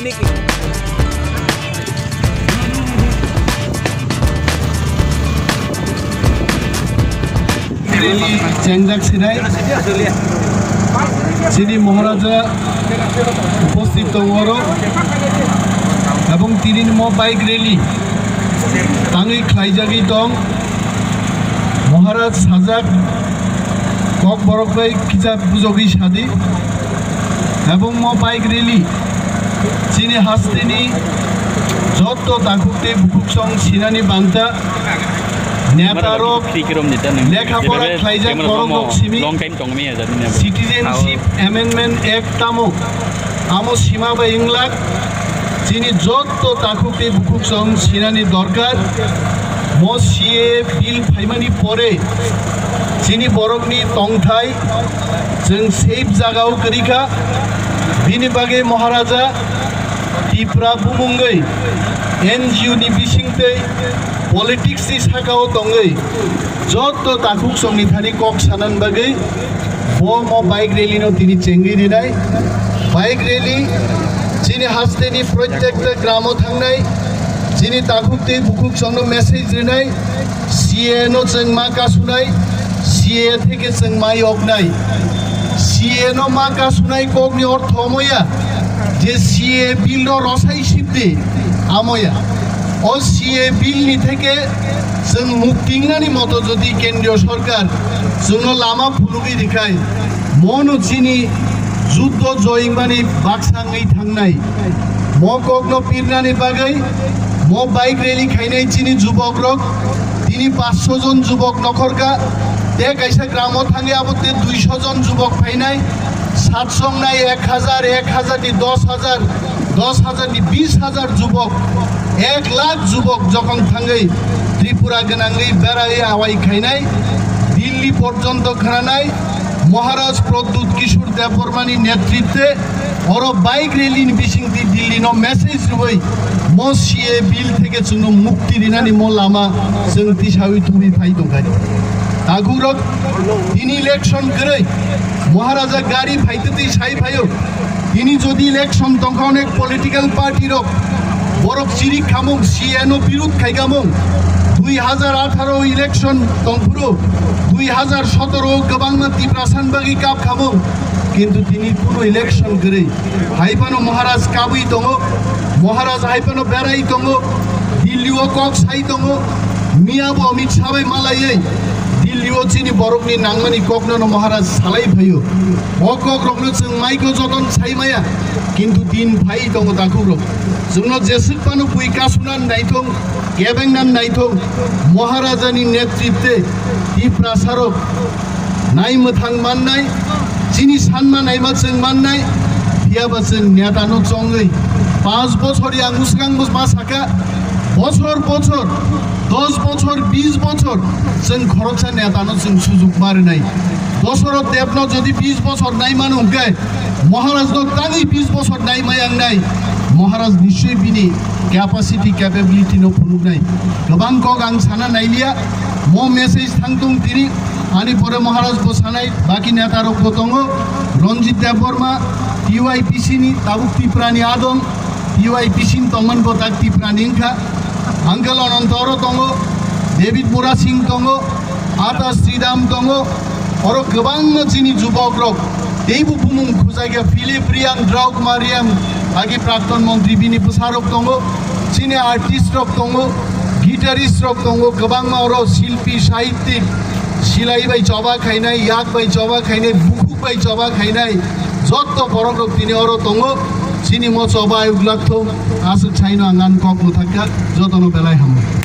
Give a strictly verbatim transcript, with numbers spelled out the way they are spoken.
Rally chengjak sinai chini Maharaja uposthit tongo oro, ebong tini ni mo bike rally tangwi khlaijagwi tong. Maharaj sajak, Kokborok bai kisa bujogwi sadi. Ebong mo bike rally chini hasteni jotto takhuk tei bukhuk song sinani banta netarok, lekha pora khlaijak borok rok simi Citizenship Amendment Act tamo amo sima bai wnglak. Chini jotto takhuk tei bukhuk song sinani dorkar. Mo C A A bill phaimani pore chini borokni tongthai chwng safe jagao kwrwi kha. Bini bagwi Maharaja Tipra bumungwi N G O ni bisingtwi politics ni sakao tongwi jotto takhuk songni thani kok sanani bagwi bo mo bike rally no tini chengwi rinai. Bike rally chini hasteni protekta gramo thangnai, chini takhuk tei bukhuk songno message rinai. C A A no chwng ma kasunai, C A A theke chwng ma yoknai. C A A no ma kasunai kokni ortho omoya je C A A bill no rosai sibdi, amoya. O C A A bill ni theke chwng mukti wngnani moto jodi kendriyo sorkar chwngno lama phunugwi rikhai, mono chini juddo joyingmani baksa wngwi thangnai. Mo kokno pirnani bagwi mo bike rally khainai chini jubokrok. Tini paanch sho jon jubok nokhorkha. Te kaisa gramo thangwi abo te dui sho jon jubok phainai. Sat song nai ek hajar, ek hajar ni dos hajar, dos hajar ni bis hajar jubok, ek lakh jubok jokhon thangwi Tripura gwnangwi berai awai khainai, Delhi porjonto khwnanai, Maharaj Pradyut Kishore Debbarma ni netritwe oro bike rally ni bisingtwi Delhi no message rwui mo C A A bill theke chwngno mukti rinani mo lama chwng tisawi tubui phai tongkha. Takhuk rok, tini election kwrwi, Maharaja gari phaitwi sai phaio. Tini jodi election tongkha, onek political party rok borok chirik khamung, C A A no birud khai khamung. Dui hajar atharo election tongphuru, dui hajar sotoro kwbangma Tiprasa ni bagwi kap khamung. Kintu tini kuno election kwrwi. Hai phano Maharaj kabui tongo, Maharaj hai phano berai tongo, Delhi o kok sai tongo, miya bo Amit Shah bai malaiwi Delhi o chini borokni nangmani kokno no Maharaj salai phaio. O kok rokno chwng maiko joton sai maya, kintu din phai tongo takhuk rok. Chwngno jeswk phano bui kasuna naithok, kebengna naithok, Maharajani netritwe Tiprasa rok nai mwthang mannai, chini sanma naima chwng mannai, phiyaba chwng netano chongwi panch bochor yang bwskango ma sakha, bochor bochor, dos bochor, bis bochor chwng khoroksa netano chwng sujuk ma rwnai. Dosoroth Debno jodi bis bochor nai mano hwnkhe, Maharajno tangwi bis bochor nai maya wngnai, Maharaj nischoi bini capacity, capability no phunuknai. Kwbang kok ang sana nailiya, mo message thangtung tini, ani pore Maharaj bo sanai, baki neta rok bo tongo, Ranjit Debbarma, T Y P C ni, tabuk Tripura ni adong, T Y P C ni tongmani bo tak Tripura ni wngkha, Uncle Ananta oro tongo, David Murasing tongo, Ata Sridham tongo, oro kwbangma chini jubok rok, teibo bumung khujagya Philip Reang, Draug Mariam, agi prakton montri bini bwsarok tongo, chini artist rok tongo, guitarist rok tongo, kwbangma oro silpi, sahittik, silai bai choba khainai, yak bai choba khainai, bukhuk bai choba khainai, jotto borok rok tini oro tongo, chini mo choba ayuk lakthok, aswk saino ang ani kok mwthakha, jotono belai hambai.